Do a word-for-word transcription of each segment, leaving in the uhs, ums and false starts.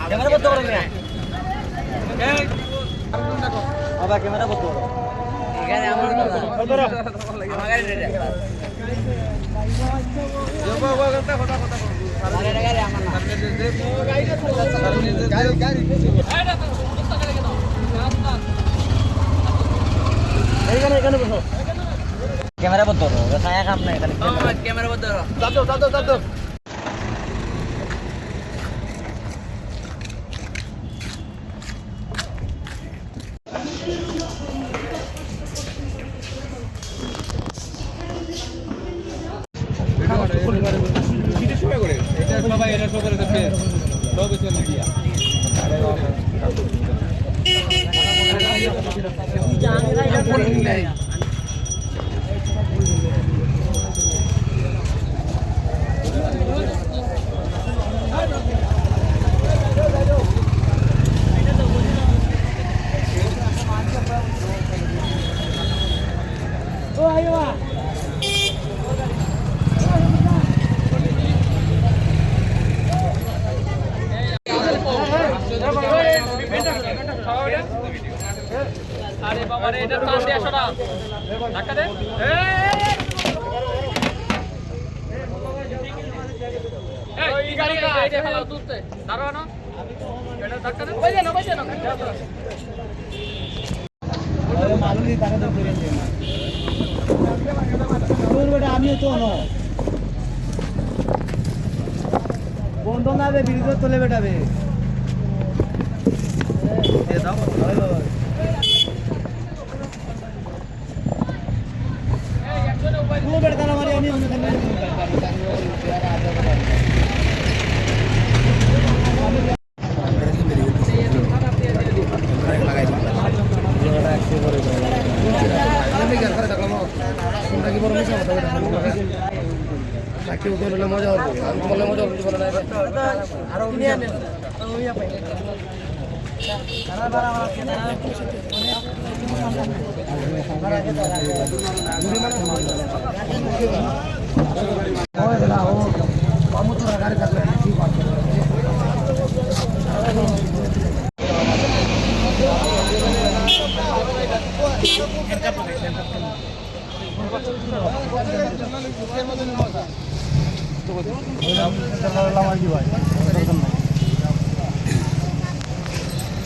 ক্যামেরা বন্ধ করো মিয়া। বাবা, ক্যামেরা বন্ধ করো। এখানে আমার, আমার গাড়ি রেডি। এইখানে, এখানে বসো। ক্যামেরা বন্ধ করো, ছায়া কাম নাই, খালি ক্যামেরা। ক্যামেরা বন্ধ করো। দাদু, দাদু, দাদু। আরে বাবা রে, এটা টান দিয়ে আসো না। ধাক্কা দে। এই, এই, এই, এই, এই, এই, ফেলাও, তুলতে। দাঁড়াও না। এটা ধাক্কা দে। ওই যে না, ওই যে না। আরে মালুলি, তারা তো ফিরে যায় না। দূর বেটা, আমিও তো ন। বন্ধ না বে, ব্রিজের তলে বেটা বে। দিয়ে দাও। হয়, হয়। মজা হবে, আমি তোমার মজা হবে।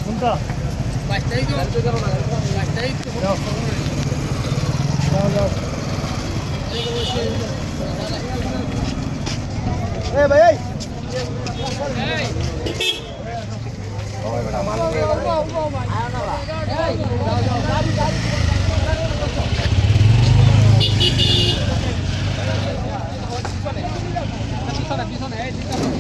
কোনটা? এ ভাই, এই।